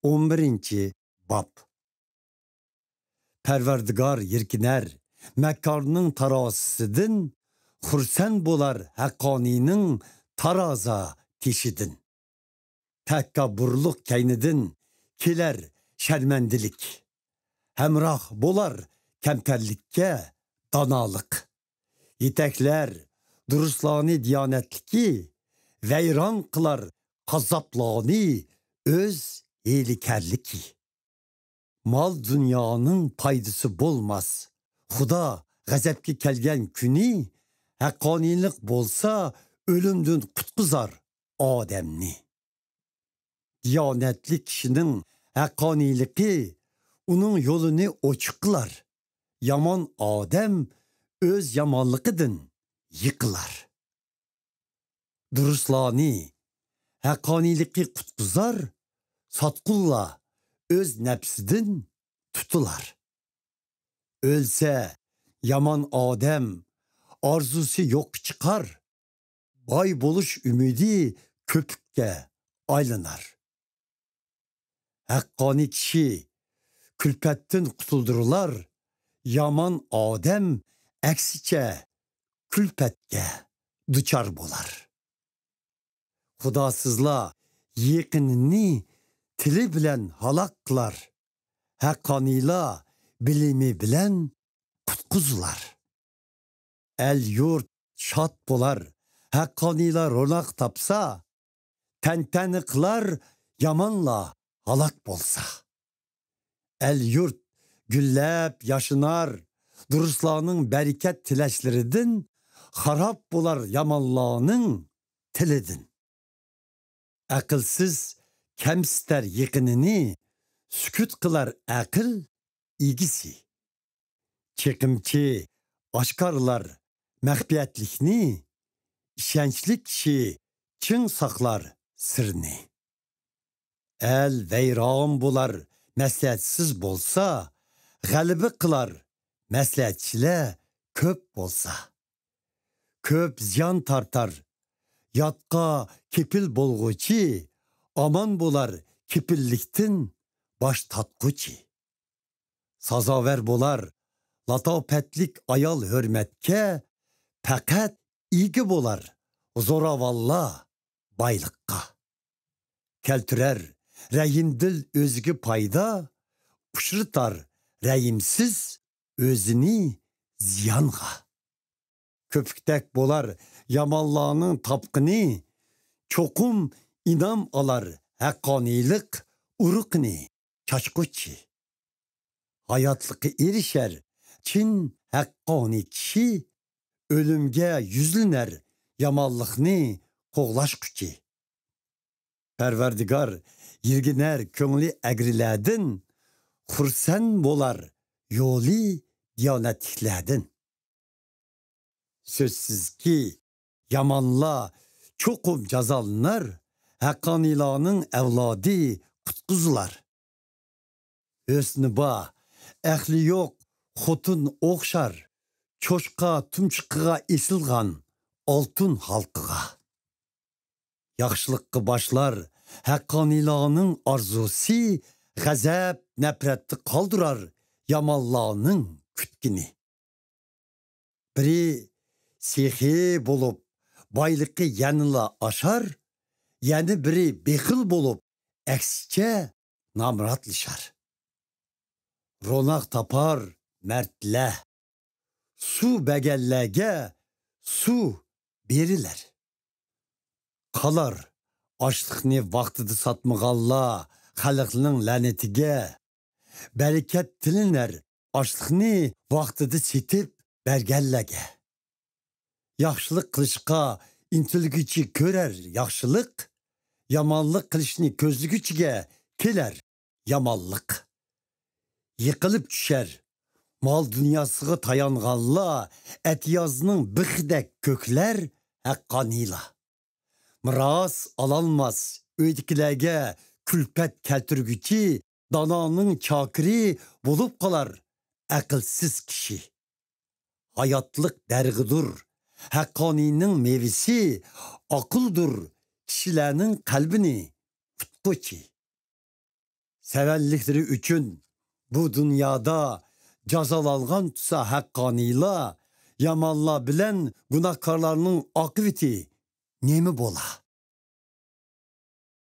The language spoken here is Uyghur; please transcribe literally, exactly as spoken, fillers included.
ئون بىرىنچى باب. پەرۋەردىگار يىركىنەر مەككارنىڭ تارازىسىدىن، خۇرسەن بولار ھەققانىينىڭ تارازا تېشىدىن. تەكەببۇرلۇق كەينىدىن كېلەر شەرمەندىلىك، ھەمراھ بولار كەمتەرلىككە دانالىق. يېتەكلەر دۇرۇسلارنى دىيانەتلىكى، ۋەيران قىلار قاززاپلارنى ئۆز ھىيلىكەرلىكى. مال-دۇنيانىڭ پايدىسى بولماس، خۇدا غەزەپكە كەلگەن كۈنى، ھەققانىيلىق بولسا ئۆلۈمدىن قۇتقۇزار ئادەمنى. دىيانەتلىك كىشىنىڭ ھەققانىيلىقى ئۇنىڭ يولىنى ئوچۇق قىلار، يامان ئادەم ئۆز يامانلىقىدىن يىقىلار. دۇرۇسلارنى ھەققانىيلىقى قۇتقۇزار، ساتقۇنلار ئۆز نەپسىدىن تۇتۇلار. ئۆلسە يامان ئادەم ئارزۇسى يوققا چىقار، باي بولۇش ئۈمىدى كۆپۈككە ئايلىنار. ھەققانىي كىشى كۈلپەتتىن قۇتۇلدۇرۇلار، يامان ئادەم ئەكسىچە كۈلپەتكە دۇچار بولار. خۇداسىزلار يېقىنىنى تىلى بىلەن ھالاك قىلار، ھەققانىيلار بىلىمى بىلەن قۇتقۇزۇلار. ئەل-يۇرت شاد بولار، ھەققانىيلار روناق تاپسا، تەنتەنە قىلار يامانلار ھالاك بولسا. ئەل-يۇرت گۈللەپ ياشنار، دۇرۇسلارنىڭ بەرىكەت تىلەشلىرىدىن، خاراب بولار يامانلارنىڭ تىلىدىن. ئەقىلسىز كەمسىتەر يېقىنىنى، سۈكۈت قىلار ئەقىل ئىگىسى. چېقىمچى ئاشكارىلار مەخپىيەتلىكنى، ئىشەنچلىك كىشى چىڭ ساقلار سىرنى. ئەل ۋەيران بولار مەسلىھەتسىز بولسا، غەلىبە قىلار مەسلىھەتچىلەر كۆپ بولسا. كۆپ زىيان تارتار ياتقا كېپىل بولغۇچى، ئامان بولار كېپىللىكتىن باش تارتقۇچى. سازاۋەر بولار لاتاپەتلىك ئايال ھۆرمەتكە، پەقەت ئىگە بولار زوراۋانلار بايلىققا. كەلتۈرەر رەھىمدىل ئۆزىگە پايدا، ئۇچرىتار رەھىمسىز ئۆزىنى زىيانغا. كۆپۈكتەك بولار يامانلارنىڭ تاپقىنى، چوقۇم ئىنئام ئالار ھەققانىيلىق ئۇرۇقىنى چاچقۇچى. ھاياتلىققا ئېرىشەر چىن ھەققانىي كىشى، ئۆلۈمگە يۈزلىنەر يامانلىقنى قوغلاشقۇچى. پەرۋەردىگار يىرگىنەر كۆڭلى ئەگرىلەردىن، خۇرسەن بولار يولى دىيانەتلىكلەردىن. سۆزسىزكى، يامانلار چوقۇم جازالىنار، ھەققانىيلارنىڭ ئەۋلادى قۇتقۇزۇلار. ھۆسنى بار، ئەقلى يوق خوتۇن ئوخشار، چوشقا تۇمشۇقىغا ئېسىلغان ئالتۇن ھالقىغا. ياخشىلىققا باشلار ھەققانىيلارنىڭ ئارزۇسى، غەزەپ، نەپرەتتە قالدۇرار يامانلارنىڭ كۈتكىنى. بىرى سېخىي بولۇپ، بايلىقى يەنىلا ئاشار، يەنە بىرى بېخىل بولۇپ، ئەكسىچە نامراتلىشار. روناق تاپار مەردلەر، سۇ بەرگەنلەرگە سۇ بېرىلەر. قالار ئاشلىقنى ۋاقتىدا ساتمىغانلار خەلقنىڭ لەنىتىگە. بەرىكەت تىلىنەر ئاشلىقنى ۋاقتىدا سېتىپ بەرگەنلەرگە. ياخشىلىق قىلىشقا ئىنتىلگۈچى كۆرەر ياخشىلىق، يامانلىق قىلىشنى كۆزلىگۈچىگە كېلەر يامانلىق. يىقىلىپ چۈشەر مال-دۇنياسىغا تايانغانلار، ئەتىيازنىڭ بىخىدەك كۆكلەر ھەققانىيلار. مىراس ئالالماس ئۆيدىكىلەرگە كۈلپەت كەلتۈرگۈچى، دانانىڭ چاكىرى بولۇپ قالار ئەقىلسىز كىشى. ھاياتلىق دەرىخىدۇر ھەققانىينىڭ مېۋىسى، ئاقىلدۇر كىشىلەرنىڭ قەلبىنى ئۇتقۇچى. تەۋەللىكلىرى ئۈچۈن بۇ دۇنيادا جازالانغان تۇرسا ھەققانىيلار، يامانلار بىلەن گۇناھكارلارنىڭ ئاقىۋىتى نېمە بولا؟